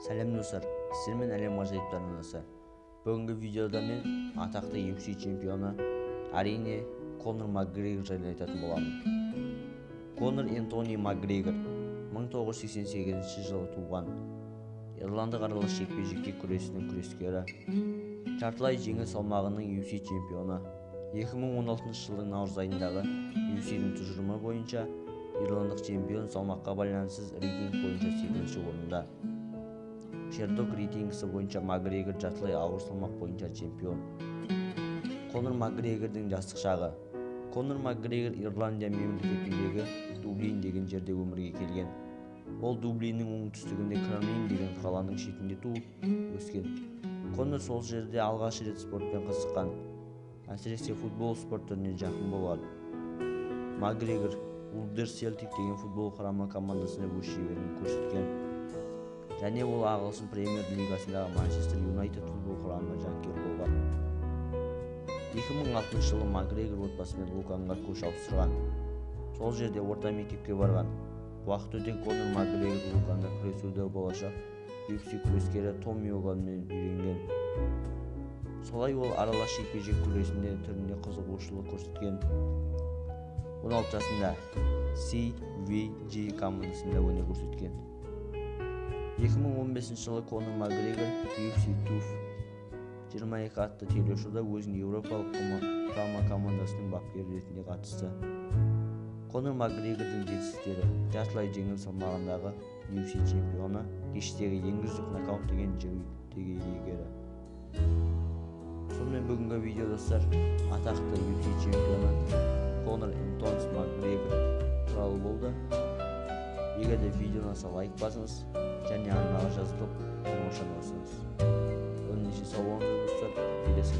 Сәлем, достар! Сіздермен Әлем ғажайыптар арнасы. Бүгінгі видеода мен атақты UFC чемпионы, әрине, Конор Макгрегор жайлы айтатын боламын. Конор Энтони Макгрегор 1988 жылы туған ирландық аралас жекпе-жекке күресінің күрескері, жартылай жеңіл салмағының UFC чемпионы. 2016 жылдың наурыз айындағы UFC-дің тұжырымы бойынша ирландық чемпион салмаққа байланыссыз рейтинг бойынша 8 орында. Шердог рейтингісі бойынша Макгрегор жартылай ауыр салмақ бойынша чемпион. Конор Макгрегордың жастық шағы. Конор Макгрегор Ирландия мемлекетіндегі Дублин деген жерде өмірге келген. Ол Дублиннің оңтүстігінде Кромлин деген қаланың шетінде туып өскен. Конор сол жерде алғаш рет спортпен қызыққан, әсіресе футбол спорт түріне жақын болған. Макгрегор Улдер Селтик деген футбол құрама командасында өз шеберлігін көрсеткен және ол ағылшын премьер лигасындағы Манчестер Юнайтед футбол құрамына жанкүйер болған. 2006 жылы Макгрегор отбасымен Луканға көш ауыстырған. Сол жерде орта мектепке барған. Уақыт өте Конор Макгрегор Луканда күресуді болашақ UFC күрескері Том Йоганмен үйренген. Солай ол аралас жекпе-жек күресінде түріне қызығушылық көрсеткен. 16 жасында CVG командасында өнер көрсеткен. 2015 жылы Конор Макгрегор UFC TUF 22 атты телешоуда өзінің еуропалық құрама командасының бапкері ретінде қатысты. Конор Макгрегордың жетістіктері: жартылай жеңіл салмағындағы UFC чемпионы, кештегі ең үздік нокаут деген жүлдеге иегері. Сонымен, бүгінгі видео, достар, атақты UFC чемпионы Конор Энтонс Макгрегор туралы болды. Егер де видео ұнаса, лайк басыңыз және арнаға жазылып, қоңыраушаны басыңыз. Ендеше, сау болыңыздар, достар, келесі.